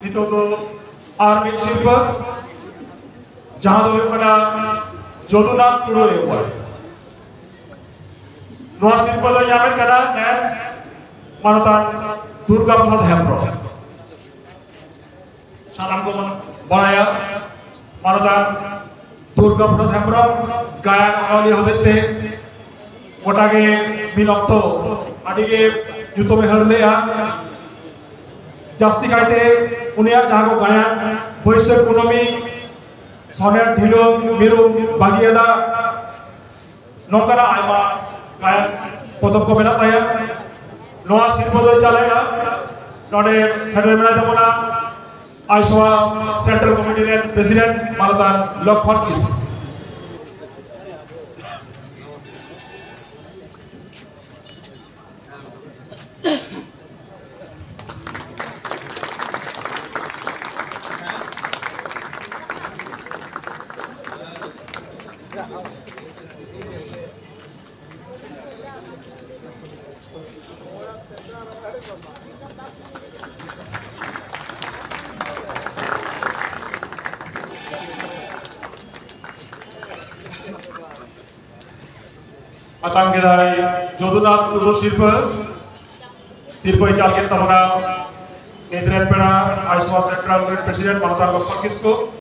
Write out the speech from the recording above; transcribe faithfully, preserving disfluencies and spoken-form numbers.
ᱱᱤᱛᱚᱜ ᱫᱚ ᱟᱨ ᱢᱤᱫ ᱥᱤᱨᱯᱟᱹ, ᱡᱟᱦᱟᱸ ᱫᱚ ᱦᱩᱭᱩᱜ ᱠᱟᱱᱟ ᱡᱚᱫᱩᱱᱟᱛᱷ ᱴᱩᱰᱩ ᱮᱣᱟᱨᱰ᱾ ᱱᱚᱣᱟ ᱥᱤᱨᱯᱟᱹ ᱫᱚ ᱧᱟᱢᱮᱫ ᱠᱟᱱᱟ ᱱᱮᱥ ᱢᱟᱱᱚᱛᱟᱱ ᱫᱩᱨᱜᱟ ᱯᱨᱚᱥᱟᱫᱽ ᱦᱮᱢᱵᱨᱚᱢ᱾ ᱥᱟᱱᱟᱢ ᱠᱚᱵᱚᱱ ᱵᱟᱲᱟᱭᱟ, ᱢᱟᱱᱚᱛᱟᱱ ᱫᱩᱨᱜᱟ ᱯᱨᱚᱥᱟᱫᱽ ᱦᱮᱢᱵᱨᱚᱢ ᱜᱟᱭᱟᱱ ᱚᱱᱚᱞᱤᱭᱟᱹ ᱦᱚᱛᱮᱡ ᱛᱮ ᱜᱚᱴᱟ ᱜᱮ ᱢᱤᱫ ᱚᱠᱛᱚ ᱟᱹᱰᱤ ᱜᱮ ᱧᱩᱛᱩᱢᱮ ᱦᱟᱹᱨ ᱞᱮᱜᱼᱟ᱾ ᱡᱟᱹᱥᱛᱤ ᱠᱟᱭᱛᱮ ᱩᱱᱤᱭᱟᱜ ᱡᱟᱦᱟᱸ ᱠᱚ ᱜᱟᱭᱟᱱ, ᱵᱟᱹᱭᱥᱟᱹᱠᱷ ᱠᱩᱱᱟᱹᱢᱤ, ᱥᱚᱱᱮᱴ, ᱰᱷᱤᱞᱣᱟᱹᱝ, ᱢᱤᱨᱩ, ᱵᱟᱹᱜᱤᱭᱟᱫᱟ, ᱱᱚᱝᱠᱟᱱᱟᱜ ᱟᱭᱢᱟ ᱜᱟᱭᱟᱱ ᱯᱚᱛᱚᱵ ᱠᱚ ᱢᱮᱱᱟᱜ ᱛᱟᱭᱟ᱾ ᱱᱚᱣᱟ ᱥᱤᱨᱯᱟᱹ ᱫᱚᱭ ᱪᱟᱞᱟᱭᱟ᱾ ᱱᱚᱰᱮ ᱥᱮᱴᱮᱨ ᱢᱮᱱᱟᱭ ᱛᱟᱵᱚᱱᱟ ᱟᱭᱥᱚᱣᱟ ᱥᱮᱱᱴᱨᱟᱞ ᱠᱚᱢᱤᱴᱤ ᱨᱮᱱ ᱯᱨᱮᱥᱤᱰᱮᱱᱴ ᱢᱟᱱᱚᱛᱟᱱ ᱞᱚᱠᱷᱚᱱ ᱠᱤᱥᱠᱩ᱾ ᱟᱛᱟᱝ ᱠᱮᱫᱟᱭ ᱡᱚᱫᱩᱱᱟᱛᱷ ᱴᱩᱰᱩ ᱥᱤᱨᱯᱟᱹ᱾ ᱥᱤᱨᱯᱟᱹᱭ ᱪᱟᱞ ᱠᱮᱫ ᱛᱟᱵᱚᱱᱟ ᱱᱤᱛ ᱨᱮᱱ ᱯᱮᱲᱟ ᱟᱭᱥᱚᱣᱟ ᱥᱮᱱᱴᱨᱟᱞ ᱨᱮᱱ ᱯᱨᱮᱥᱤᱰᱮᱱᱴ ᱢᱟᱱᱚᱛᱟᱱ ᱞᱚᱠᱷᱚᱱ ᱠᱤᱥᱠᱩ᱾